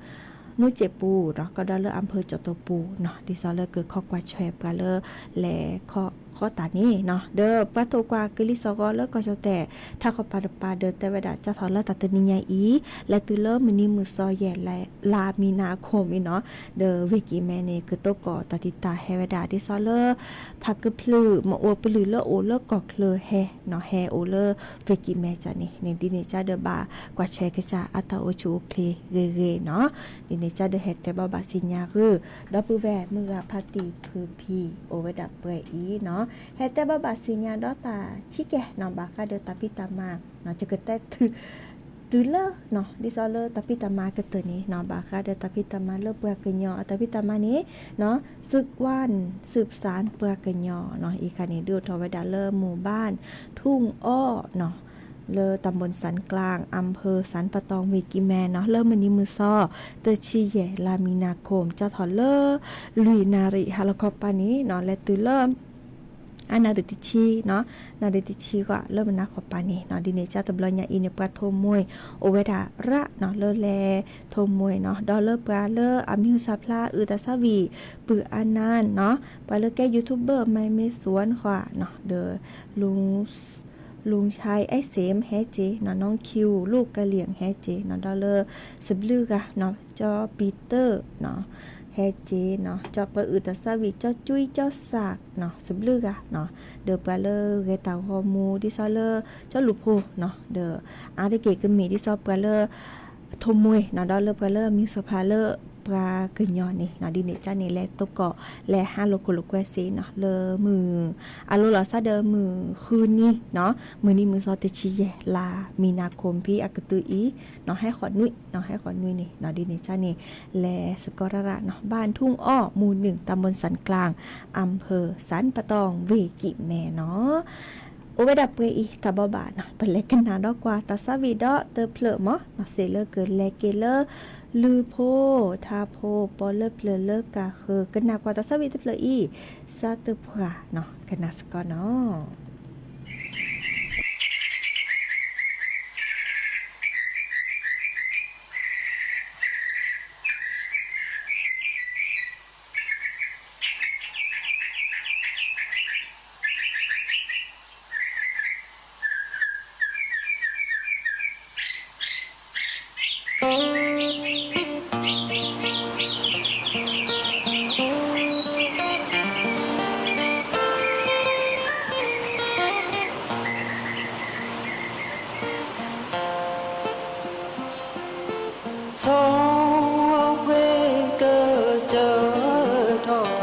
မူစဲးပူၤနီၤ ကဒီးလၢ အၣ်ဖၢၣ်ကၠီၣ်တိၣ်ပူၤနီၤ ဒ်သိးလၢကခီကွၢ်ဆွဲပှၤလၢ လဲၤခီဃီတၢ်န့ၣ်နီၤ ဒီးပှၤထိၣ်ကွၢ်ကလံၤစ့ၢ်ကီးလၢ ကီၢ်ကၠီၣ်တဲၣ် ထးခီပၤတပၤဒီး တဲဝဲဒၣ် စးထီၣ်လၢတၢ်တနံၤညါအံၤ လဲၤတုၤလၢမုၢ်နံၤမုၢ်သီယဲၢ် လါမံၤနၤအခိၣ်မ့ၢ်နီၤ ဒီးဝ့ၢ်ကံၢ်မဲန့ၣ် ကတိၤကီၣ်တၢ်တံာ်တာ်ဟဲဝဲဒၣ် ဒ်သိးလၢ ဖးကဖျၢၣ် မ့ၣ်အူပလုၢ်လၢအိၣ်လၢကီၢ်ချၢဟဲနီၤ ဟဲအိၣ်လၢဝ့ၢ်ကံၢ်မဲကန့ၣ် ဒ်န့ၣ်ကဒီးဘၣ်ကွၢ်ဆွဲကစၢ်အတၢ်အိၣ်ဆူၣ်အိၣ်ချ့ဂ့ၤဂ့ၤနီၤ ဒ်န့ၣ်ကဒီးဟဲတဲဘၣ်ဘၣ်စံၣ်ညါဂ့ၤ ဒီပုၢ်ဝဲၢ်မုၢ်ဂၤဖါတံၢ်ဖုဖံ အိၣ်ဝဲဒၣ်ပှဲၤအံၤနီၤ ဟဲတဲဘၣ်ဘၣ်စံၣ်ညါဒီးတၢ်ဆံးကဲနီၤ ဘၣ်ဃးဒီးတၢ်ဖံးတၢ်မၤ ယကတဲ တုၤလၢ ဒ်သိးလၢတၢ်ဖံးတၢ်မၤကတၢၢ်န့ၣ်နီၤ ဘၣ်ဃးဒီးတၢ်ဖံးတၢ်မၤလၢပှၤကညီအတၢ်ဖံးတၢ်မၤန့ၣ်နီၤ စူးဝၣ်စူးပစၢ်ပှၤကညီနီၤ အံၤခါန့ၣ် ဒုးအိၣ်ထီၣ်ဝဲဒၣ်လၢမူၢ်ဘၣ် ထူၣ်အီၣ်နီၤ လၢတၢ်ဘိၣ်စၣ်ကျၢၣ် အၣ်ဖၢၣ်စၣ်ပတီၣ် ဝ့ၢ်ကံၢ်မဲနီၤ လၢမုၢ်နံၤမုၢ်သီ တဆံယဲၢ် လါမံၤနၤခိၣ် စးထီၣ်လၢ လွံၢ်နၣ်ရံၣ်ဟါလီၤခီပၤန့ၣ်နီၤ လဲၤတုၤလၢ အနၣ်ရံၣ်တဆံနီၤ နၣ်ရံၣ်တဆံဂီၢ်လၢမုၢ်နၤခီပၤန့ၣ်နီၤ ဒ်န့ၣ်ကတဘျီညါအံၤန့ၣ် ပှၤထိးမှဲအိၣ်ဝဲဒၣ်ရၣ်နီၤ လၢလဲၤထိးမှဲနီၤ ဒီးလၢပှၤလၢအမံၤဟူသၣ်ဖျါအုၣ်သးစၢ်ဝံၤ ပုၢ်အါနၢ်နီၤ ပှၤလၢကဲ YouTuber မၤမ့ၢ်စူၣ်ဝၣ်ဃီနီၤ ဒီး လူင် လူင်ချၢၣ်အဲၣ်စ့ၣ် ဟဲက့ၤနီၤ နီၢ်ခံဝ် လူၢ်ကလံၣ် ဟဲက့ၤနီၤ ဒီးလၢ စဘျုးဂၤနီၤ ကၠီပံတၢၣ်နီၤ ဟဲက့ၤနီၤ ကၠီပှၤအုၣ်သးစၢ်ဝံၤ ကၠီကွံ ကၠီစၢ်နီၤ စဘျုးဂၤနီၤ ဒီးပှၤလၢဂဲၤတၢ်ဂီၤမူ ဒ်သိးလၢ ကၠီလူၤဖိနီၤ ဒီး အါတက့ၢ်ကမ့ၢ်ဒ်သိးပှၤလၢ ထိးမှဲနီၤ ဒီးလၢပှၤလၢမံၤဟူသၣ်ဖျါလၢပှၤကညီန့ၣ်နီၤ ဒ်န့ၣ်ကန့ၣ် လဲၤတိကီၣ် လဲၤဟးလိာ်ခိၣ်လိာ်ကွဲစ့နီၤ လၢမုၢ် အလိၤလီၤဆီဒီးမုၢ်ဃုနံၤနီၤ မုၢ်နံၤမုၢ်သီတဆံယဲၢ် လါမံၤနၤခိၣ်ဖံအကတၢၢ်အံၤနီၤ ဟဲဃီးနွံနီၤ ဟဲဃီးနွံန့ၣ်နီၤ ဒ်န့ၣ်ကန့ၣ် လဲၤစ့ၢ်ကီးရၣ်ရၣ်နီၤ ဘၣ်ထူၣ်အီၣ် မူၢ်နုၣ် တၢ်ဘိၣ်စၣ်ကျၢၣ် အၣ်ဖၢၣ်စၣ်ပတီၣ် ဝ့ၢ်ကံၢ်မဲနီၤ အိၣ်ဝဲဒၣ်ပှဲၤအံၤ တၢ်ဘီဘၣ်နီၤ ပလဲၤကနၣ်ဒီးကွၢ်တၢ်သးဝံၣ်ဒီးတဖျၢၣ်မးနီၤ စ့ၢ်လၢကလဲၤက့ၤလၢ လုၢ်ဖိထါဖိ ပီၣ်လၢပျၢၤလၢကၤဃၢၤ ကနၣ်ကွၢ်တၢ်သးဝံၣ်တဖျၢၣ်အံၤ စးတပှၢ်နီၤ ကနၣ်စ့ၢ်ကီးနီၤ ဆီဝဲကစၢၢ်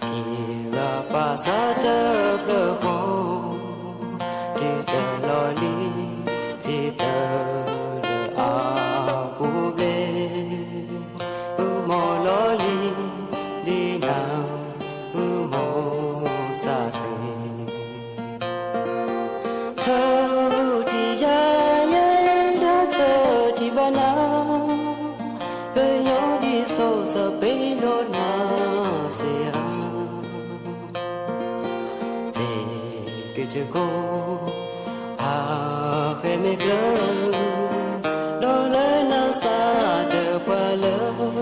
ထီၣ်ထီၣ် တံၤဂၤပာ်စၢ်တဖျၢၣ်ဃီ တုၤတၢ်လီၢ်လံၤ ဒ်တၢ်လၢအပူၤဘျဲၣ် အုမီၢ်လီၤလံၤ ဒ်နၤ အုမီၢ်စၢ်စ့ၢ် ဆၢထံၣ်ယၤယဲ ဒီးဆၢထံၣ်ဘၣ်နၤ ကညီဒ်စိၤစၢ်ပ့ၤနီၣ်နၤစ့ၢ်ဧါ စ့ၢ်ကီးကိး ဟးဃဲမ့ၢ်ကျၢၤ ဒီးလၢနၤစၢ်တပှၤလၢ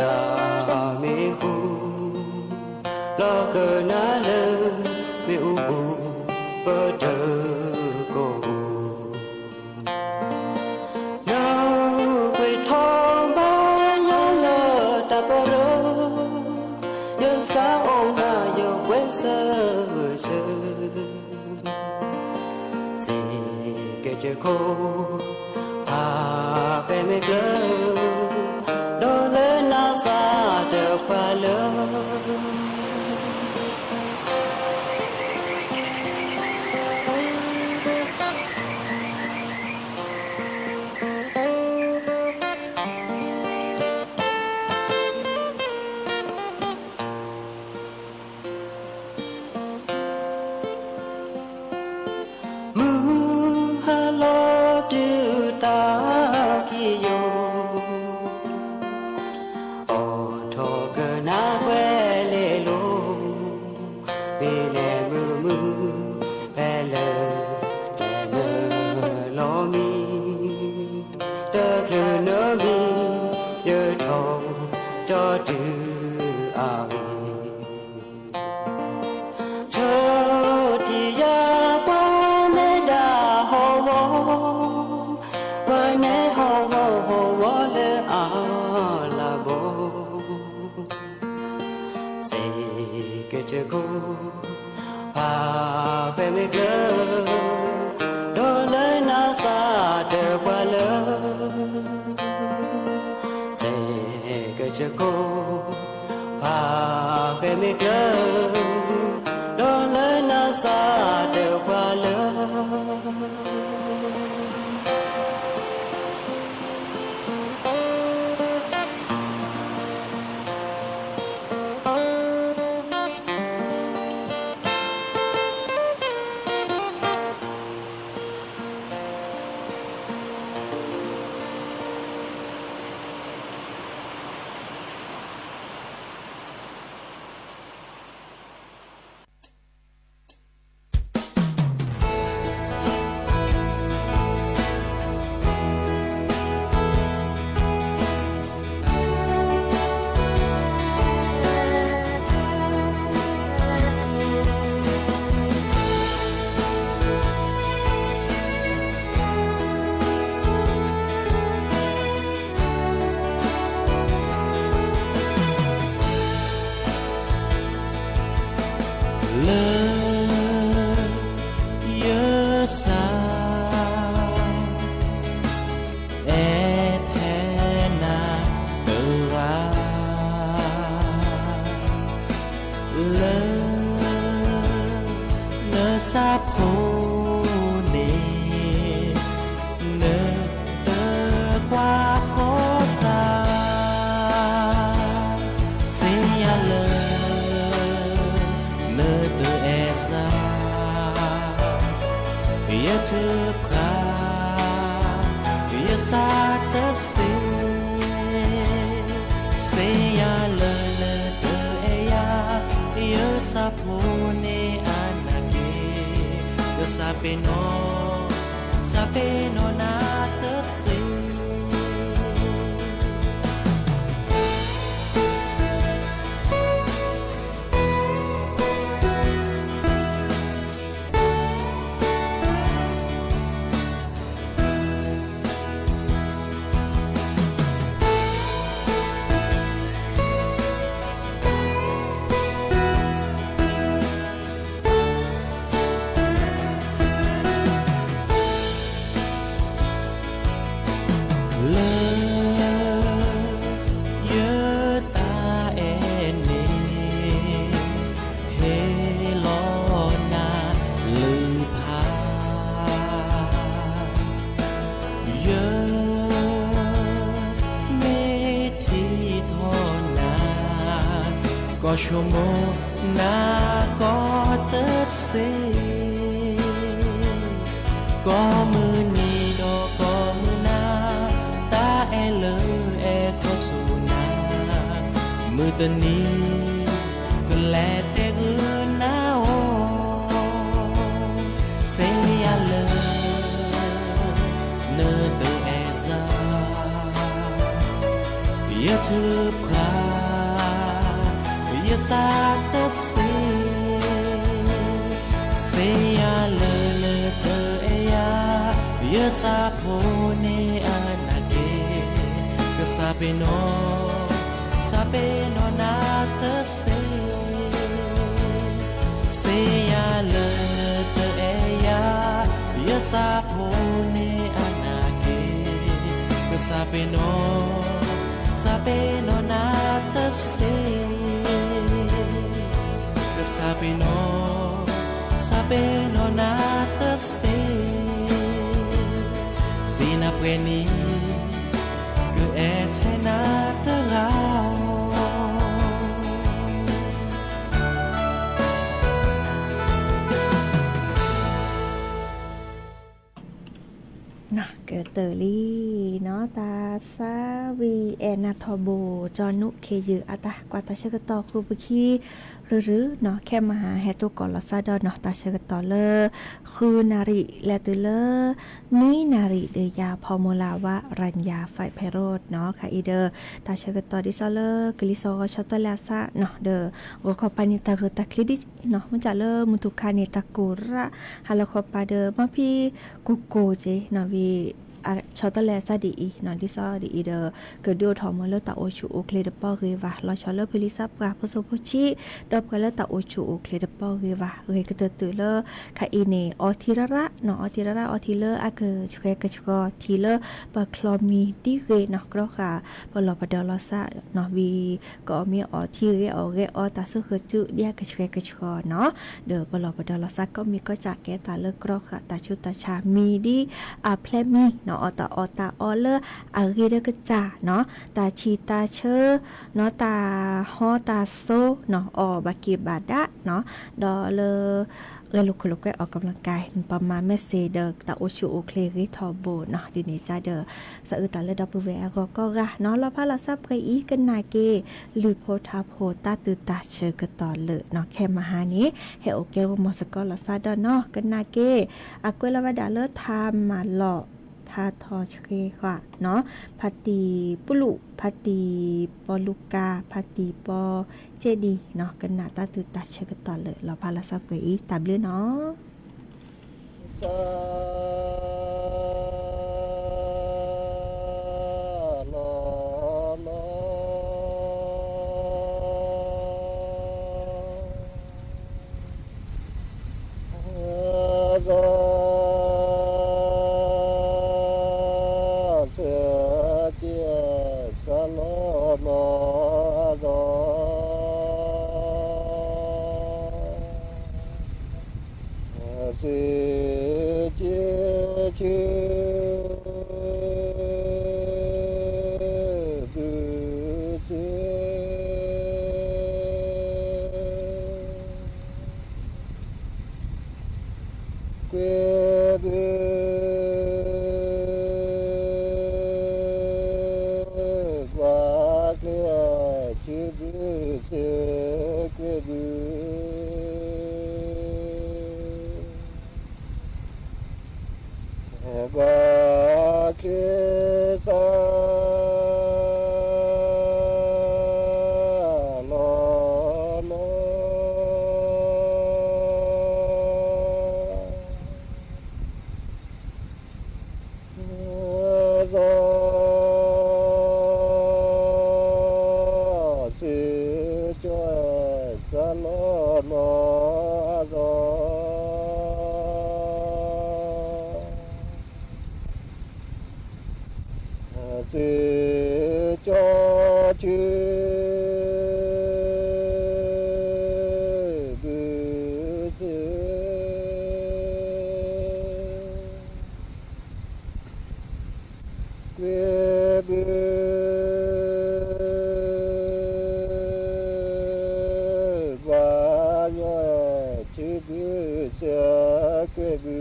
တၢ်မ့ၢ်ဃူ, လီၤကနၣ်လၢ မ့ၣ်အူပူၤ ပတၢ်ကိၢ်ပူၤ, နကွဲးထီၣ်ဘၣ်ယၤလၢတၢ်ပရၢ, ယသးအိၣ်နၤ ယကွဲးစၢၤဂၢၢ်ဆၢ စ့ၢ်ကီးခိၣ် ဖးဃဲမ့ၢ်ကျၢၤ, ဒီးလၢနၤသးတပှၢ်လၢ မုၢ်ဟါလီၤတုၤတၢ်ခံယိာ်, အိးထီၣ်ကနၣ်ကွဲၤလ့လိၤ, မ့ၢ်လဲၤမုာ်မုာ် ဖဲလၢ တၢ်မၢလီၤမံၤ, တချုးနမံၤ ယထီၣ်ကၠီတုၤအဂ့ၢ် ဆၢထံယၤ ပှၤနဲဒၣ်ဟီၣ်ဝီ, ပှၤနဲဟီၣ်ဝီဟီၣ်ဝီလၢအလၤဘီ, စ့ၢ်ကီးခိၣ် ဖးဃဲမ့ၢ်ကျၢၤ, ဒီးလၢနၤသးတပှၢ်လၢ စ့ၢ်ကီးခိၣ် ဖးဃဲမ့ၢ်ကျၢၤ, ဒီးလၢနၤသးတပှၢ်လၢ လၢ ယသး အဲၣ်ထဲနၤတဂၤ လၢ နဆၣ်ဖိန့ၣ် နတကွၢ်ဃီစၢ် စ့ၢ်ယၤလၢ နတအဲၣ်စၢ် ယထုကဖၣ် ယသးတစ့ စ့ၢ်ယၤလၢနတအဲၣ်ယၤ ယသၣ်ဖိန့ၣ်အနၢ်က့ၤ ယသးပ့ၤနီၣ် သးပ့ၤနီၣ်နၤတစ့ လၢ ယတၢ်အဲၣ်န့ၣ် ဟ့ၣ်လီၤနၤလုၢ်ဖး ယ မ့ၢ်ထံၣ်ထီၣ်နၤ ကီၢ်ဆိကမိၣ်နၤကီၢ်တစ့ ကီၢ်မုၢ်နံၤဒီးကီၢ်မုၢ်နၤ တၢ်အဲၣ်လၢအဲၣ်ခီဆူနၤ မုၢ်တနံၤ ကလဲၤတဲဂုာ်နၤအီၤ စ့ၢ်ယၤလၢ နတအဲၣ်စၢ် ယထုးဖှၣ်, ယစးတစ့, စ့ယၤလၢလၢတအဲၣ်ယၤ, ယစးဖိန့ၣ်အနၢ်က့, ကစးပ့ၤနီၣ်, စးပ့ၤနီၣ်နၤတစ့ စ့ယၤလၢတအဲၣ်ယၤ, ယစးဖိန့ၣ်အနၢ်က့, ကစးပ့ၤနီၣ်, စးပ့ၤနီၣ်နၤတစ့, ကစးပ့ၤနီၣ်, စးပ့ၤနီၣ်နၤတစ့, စ့နၤပှဲၤန့ၣ်, ကအဲၣ်ထဲနၤတဂၤဧိၤ. ကတၢၢ်လံနီၤ တၢ်ဆါဝံၤအဲၣ်နၤထီဘိ ကၠီနူးခ့ယုၢ်အတၢ်ကွၢ်တၢ်ဆၢကတီၢ်ဃုာ်ပခံ ရုရုနီၤ ခဲမဟါဟဲတိၢ်ကီးလီၤစၢ်ဒီးနီၤ တၢ်ဆၢကတီၢ်လၢ ဃုနၣ်ရံၣ် လဲၤတုၤလၢ နွံနၣ်ရံၣ်ဒီးယၤ ဖီမူလၢဝါ ရၣ်ညါ five Parrot နီၤ ခါအံၤဒီး တၢ်ဆၢကတီၢ်ဒ်သိးလၢ ကလံၤစိးဂီၤဆီတလဲအဆၣ်နီၤ ဒီး ဂီၤခီပၤန့ၣ်တၢ်ဂ့ၢ်တၢ်ချံဒ်နီၤ မ့ၢ်တၢ်လၢမုၢ်ထူၣ်ခါန့ၣ် တၢ်ကိၢ်ရၣ် ဟါလီၤခီပၤဒီး မၤဖံးကိၢ်ကိၢ်က့နီၤ ဝံၤ ဆီတလဲအဆၣ်ဒ်အံၤနီၤ ဒ်သိးဒ်အံၤဒီး ကဒုးအိၣ်ထီၣ်မူလၢတၢ်အိၣ်ဆူၣ်အိၣ်ချ့တပီၢ်ဂ့ၤဘၣ် လီၤဆီလၢဖုလံၤသၣ်ပှၢ်ဖိစိၤဖိဆံး ဒီးပှၤလၢတၢ်အိၣ်ဆူၣ်အိၣ်ချ့တပီၢ်ဂ့ၤဘၣ် ဂ့ၤကတၢၢ်တုၤလၢ ခါအံၤန့ၣ် အီထံရၣ်ရၣ်နီၤ အီထံရၣ်ရၣ်အီထံလၢအကဆှဲကဆှီ ထံလၢပချီမံဒ်ဂ့ၤနီၤ ကြီဃာ်ပလီၢ်ပဒီလီၤစၢ်နီၤ ဝံၤ ကအီၣ်မ့ၢ်အီထံဂ့ၤအီၣ်ဂဲၤအီတၢ်ဆိၣ်ဃၢၤစုဒ်အကဆှဲကဆှီနီၤ ဒီးပလီၢ်ပဒီလီၤစၢ် ကိးမံၤကိးစၢ်ကဲတၢ်လၢကြီဃာ်တၢ်ဆူးတၢ်ဆါမံၤဒ်အဖျဲၣ်မံၤနီၤ အီၣ်တၢ်အီၣ်တၢ်အီလၢအဂ့ၤဒီးကစၢ်နီၤ တၢ်ဆံးတၢ်ဆၢနီၤ တၢ်ဟီတၢ်စိနီၤ အီၣ်ဘၣ်က့ၤဘၣ်ဒၣ်နီၤ ဒီးလၢ ဂဲၤလိာ်ခိၣ်လိာ်ကွဲ ออกกำลังกาย ပမၤ message ဒီးတၢ်အိၣ်ဆူၣ်အိၣ်ချ့ဂ့ၤထီဘိနီၤ ဒ်န့ၣ်ကဒီး စးအုးတၢ်လၢဒီပုၢ်ဝဲၢ်အဂီၢ်ကိးဂၤနီၤ လီၤဖးလီၤစၢ်ပှဲၤအံၤ ကနၣ်က့ၤ လုၢ်ဖိထါဖိတၢ်သူၣ်တၢ်ဆၢကတီၢ်လၢာ်နီၤ ခဲမဟါန့ၣ် ဟဲအိၣ်ကဲဂီၤမီၢ်စ့ၢ်ကီးလီၤစၢ်ဒီးနီၤ ကနၣ်က့ၤ အကွဲးလီၤဝဲဒၣ်လၢထါမၤလီၢ် ထါထီဆှ့ဃာ်နီၤ ဖါတံၢ်ပလူၣ် ဖါတံၢ်ပီလူကၤ ဖါတံၢ်ပီကဲဒံနီၤ ကနၣ်တၢ်သူၣ်တၢ်ဆၢကတီၢ်လၢာ် လီၤဖးလီၤစၢ်ပှဲၤအံၤ တၢ်ဘျုးနီၤ ကွဲဘုး ကွၢ်ကျဲ စုဘုးစ့ ကွဲဘုး ကွၢ်ကျဲစၢ် လီၤနီၤ စီၤ စ့ကၠီ စၢ်လီၤနီၤ စီၤ စ့ကၠီ စု ဘုးစ့ ကွဲဘုး ကွၢ်ညီ စုဘုးစ့ ကွဲဘု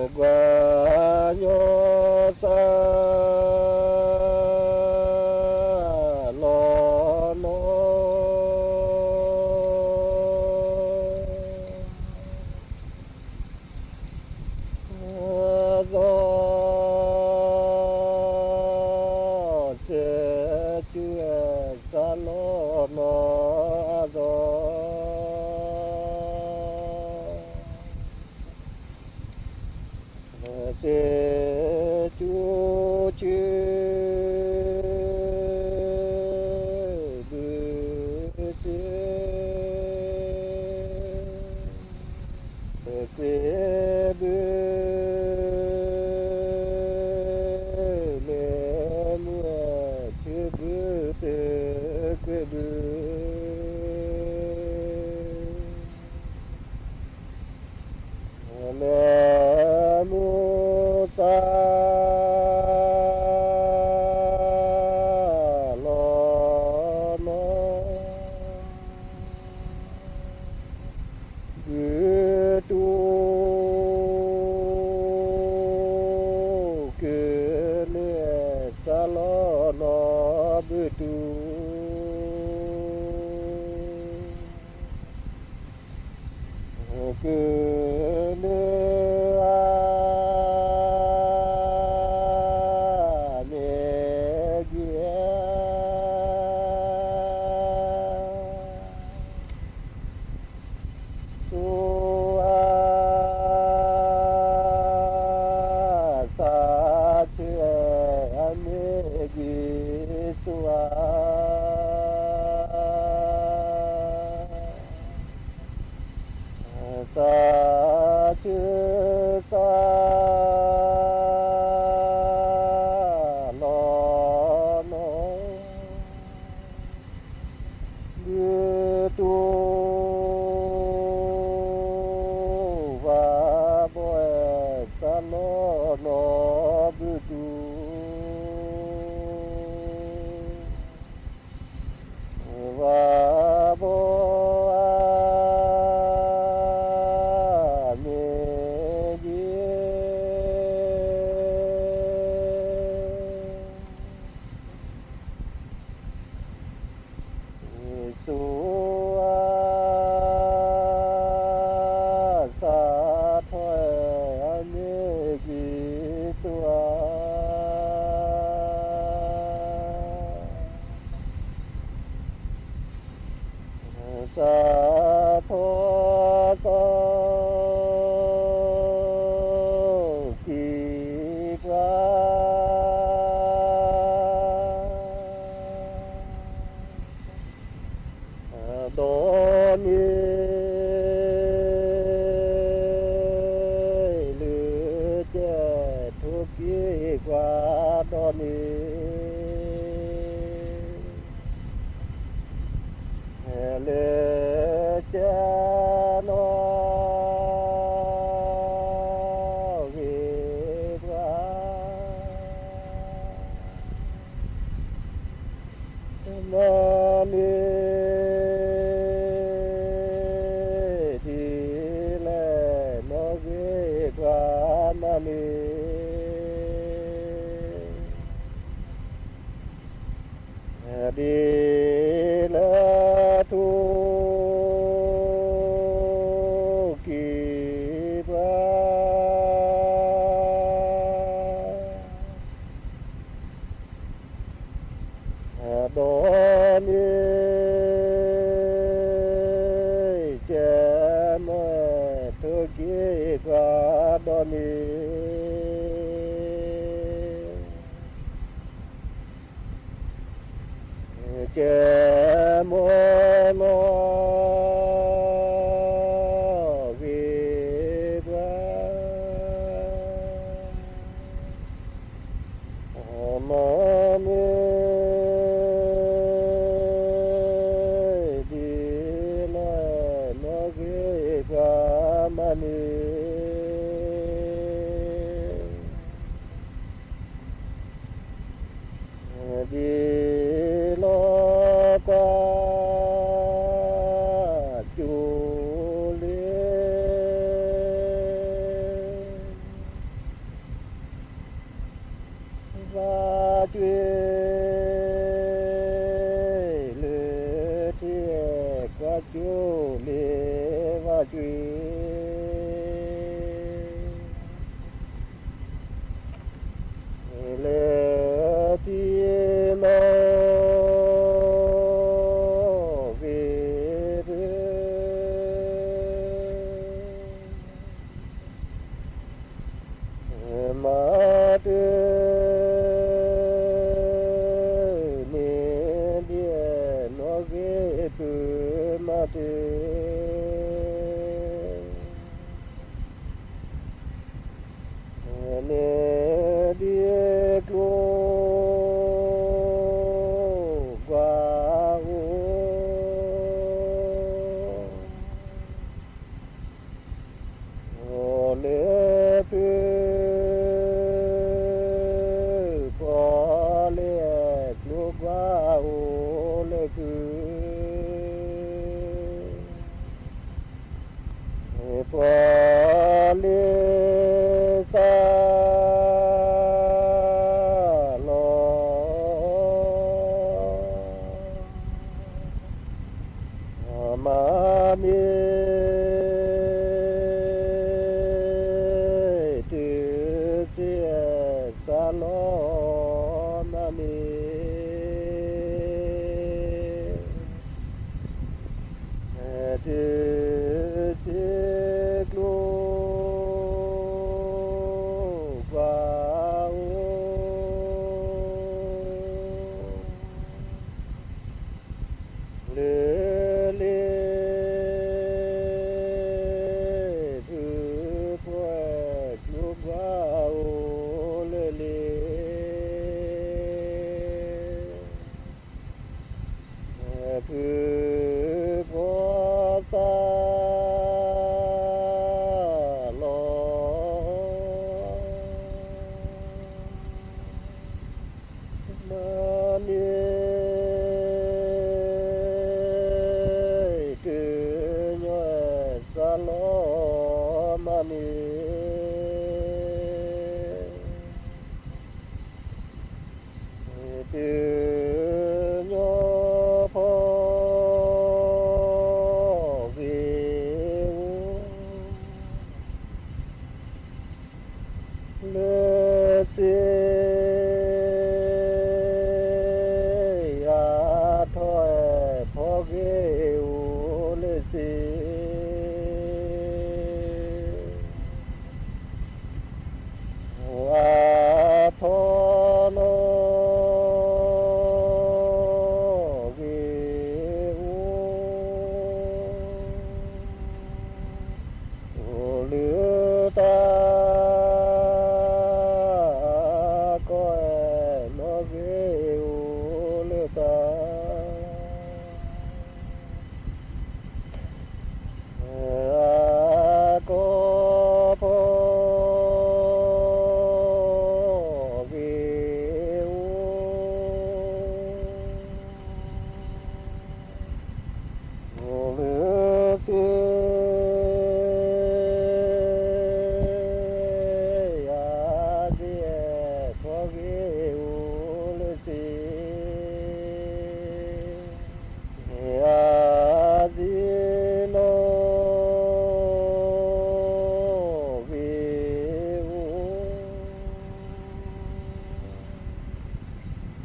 း ကွၢ်ညီစၢ် လီၤနီၤ စီၤ စ့ၢ်ကီး စ့ၢ်ကီး ဘုစ့ၢ် ကွ့ဘု လၢမူဆၢဘု စ့ၢ်ကွ့ဘု လၢမူသးလီၤနီၤ ဘုတူၢ် ကလ့ၤစးလီၤနီၤ ဘုတူၢ် ကလ့ၤအါ မ့ၢ်ယဲ သူအသးဆၢ အမ့ၢ်ယ့ၣ်ၡူးဧါ သးဆၢသး လီၤနီၤ ဘုတူၢ် ဘၣ်ဘီၣ် စးလီၤနီၤ ဘုတူၢ် ဘၣ်ဘီၣ် အမ့ၢ်ယ့ၣ် သူအ သးထီၣ် အမ့ၢ်ယ့ၣ်ၡူးဧါ စးထီၣ်သီသီကံပှၤ ဒီးန့ၣ် လၢကဲထိၣ်က့ၤပှၤဒီးန့ၣ် လဲၤကဲနီၣ်ဂ့ၤပှၤ မၤန့ၢ် ဒ်လဲၣ်နီၣ်ဂ့ၤပှၤမၤန့ၢ် ဒ်လၢထိၣ်က့ၤပှၤ ဒီးန့ၣ် ကဲမွဲထိၣ်က့ၤပှၤဒီးန့ၣ် ကဲမွဲနီၣ်ဂ့ၤပှၤ မၤန့ၢ် ဒ်လဲၣ်နီၣ်ဂ့ၤပှၤမၤန့ၢ် ဒ်လီၤကွၢ်ကၠိလ့ ဘၣ်ကွၢ် လၢထံကွၢ်ကၠိလ့ ဘၣ်ကွၢ် လၢထံနီၣ်ဂ့ၤပှၤ မၤတၢ်န့ၣ်ဒ်နီၣ်ဂံၢ်ဖုမၤတၢ် န့ၣ်ဒ်ကျိကွၢ်အိၣ် အိၣ်လၢဖု ပီၣ်လဲၣ်ကျိကွၢ်အိၣ်လၢဖု ပီၣ်လဲၣ်စၢ်လီၤ မၤန့ၢ် တုၤစ့စၢ်လီၤ မၤန့ၢ် တုၤစ့ကျိကွၢ်အိၣ် လၢလ့ၣ်ဖု ပီၣ်လဲၣ်ကျိကွၢ်အိၣ်လၢလ့ၣ် ဖုပီၣ်စၢ်လီၤ မၤန့ၢ် တုၤညီစၢ်လီၤ မၤန့ၢ် တုၤညီဖီဂ့ၤအိၣ် လၢစ့ ယၤထီၣ်အဲၣ်ဖီဂ့ၤအိၣ်လၢစ့ အဖီနီၣ်ဂ့ၤအိၣ် အိၣ်လၢတၢ် ကီၢ်အဲၣ်နီၣ်ဂ့ၤအိၣ်လၢတၢ် အကီၢ်ဖီ ဂ့ၤအိၣ် အိၣ်လၢစ့ ယၤစ့အဲၣ်ဖီဂ့ၤအိၣ်လၢစ့ ယၤစ့နီၣ်ဂ့ၤအိၣ်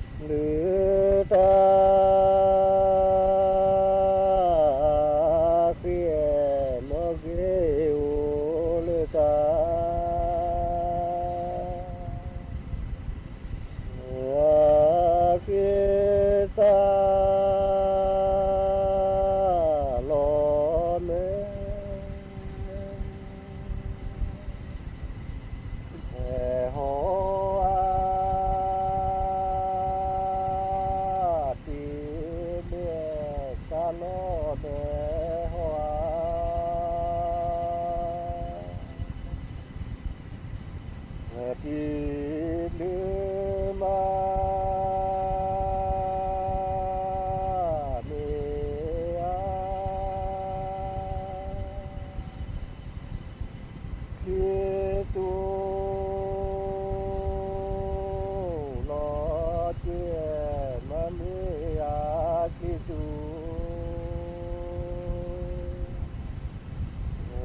လၢတၢ် ဃ့အဲၣ်နီၣ်ဂ့ၤအိၣ်လၢတၢ် ဃ့စၢ်လီၤမဲာ် ဟဲဟီဧါ တုၤလၢစၢ်လီၤမဲာ်ဟီဧါ တုၤလၢမၤန့ၢ်ဧါ ခံသူလီၤ ကဲမၤန့ၢ်ယၤခံသူ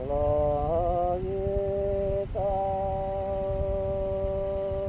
လီၤဂ့ၤတၢ်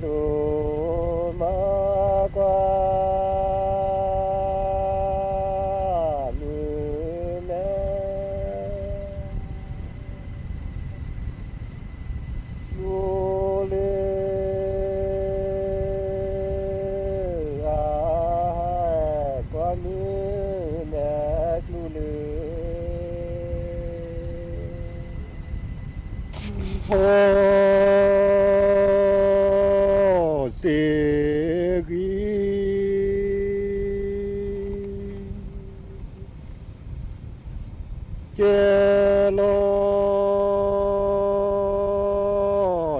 လူၤမၤကွၢ်မုၢ်မဲ ကျိၤလၢအကွၢ်မုၢ်မဲကျိၤလၢ ဖီစ့ၢ်ဂံၢ် ကဲလီၤ လုၢ်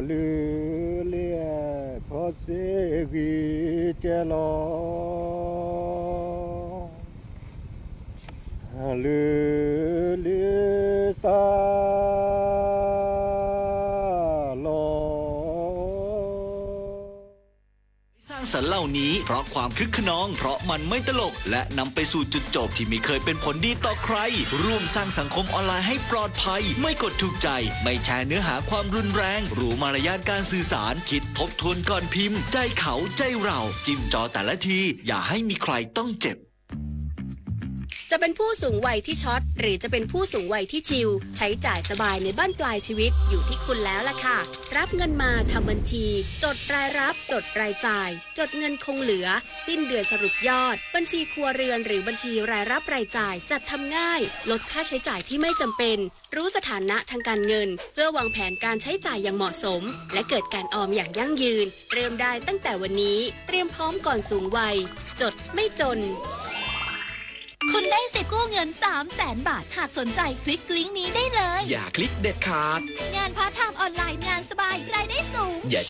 လ့ၣ်ဖီစ့ၢ်ဂံၢ်ကဲလီၤ လုၢ်လ့ၣ်စၢ်လီၤ สร้างสรรค์เหล่านี้เพราะความคึกคะนอง เพราะมันไม่ตลก และนำไปสู่จุดจบที่ไม่เคยเป็นผลดีต่อใคร ร่วมสร้างสังคมออนไลน์ให้ปลอดภัย ไม่กดถูกใจ ไม่แชร์เนื้อหาความรุนแรง รู้มารยาทการสื่อสาร คิดทบทวนก่อนพิมพ์ ใจเขา ใจเรา จิ้มจอแต่ละที อย่าให้มีใครต้องเจ็บ จะเป็นผู้สูงวัยที่ช็อต หรือจะเป็นผู้สูงวัยที่ชิล ใช้จ่ายสบายในบั้นปลายชีวิตอยู่ที่คุณแล้วล่ะค่ะ รับเงินมาทำบัญชี จดรายรับ จดรายจ่าย จดเงินคงเหลือ สิ้นเดือนสรุปยอด บัญชีครัวเรือนหรือบัญชีรายรับรายจ่าย จัดทำง่าย ลดค่าใช้จ่ายที่ไม่จำเป็น รู้สถานะทางการเงิน เพื่อวางแผนการใช้จ่ายอย่างเหมาะสม และเกิดการออมอย่างยั่งยืน เริ่มได้ตั้งแต่วันนี้ เตรียมพร้อมก่อนสูงวัย จดไม่จน คุณได้สิทธิ์กู้เงิน สามแสน บาท หากสนใจคลิกลิงก์นี้ได้เลย อย่าคลิกเด็ดขาด งานพาร์ทไทม์ออนไลน์ งานสบาย รายได้สูง อย่า